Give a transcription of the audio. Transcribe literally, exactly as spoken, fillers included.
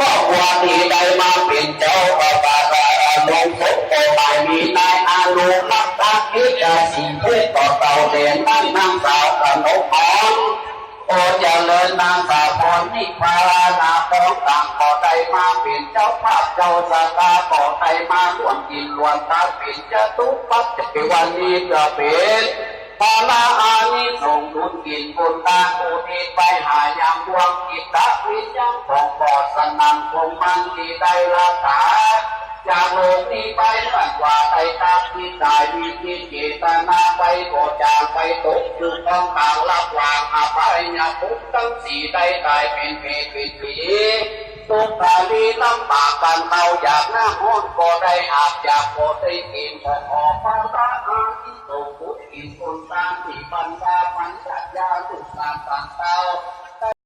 ก็ควรตี้ได้มาเป๋นเจ้าพระบาทอารมณ์สม ก็ไม่มีในอนุรักษ์ตักกิจสิทธิ์เพศต่อเต้าแดนนั้นนางสาวกนกหอม ก็เจริญนางสาวพรนิพพานาของต่าง ก็ได้มาเป๋นเจ้าภาพเจ้าสถา ก็ได้มาร่วมกิ๋นร่วมทานเป๋นจตุปัจจัย วันนี้จะเป๋น พระอานิสงส์บุญกิ๋นบุญตานอุทิศไปหายังดวงจิตวิญญาณของพ่อสนั่นคงมั่นตี้ได้ละถาจากโลกนี้ไป อันว่าได้ตัดสินใจมีจิตเจตนาไป ก็จางไปตกอยู่ข้องกลางระหว่างอบายภูมิตังสี่ ได้ต๋ายเป๋นเปรตเป๋นผี ทุกข์ทรมานลำบาก กลั้นข้าวอยากน้ำฮ้อนก็ได้อาบอยาก ก็ได้กิ๋น ก็ขอพระอานิสงส์บุญกิ๋นบุญตานตี้บรรดาปัญญาญาลูกหลานต่างเต้า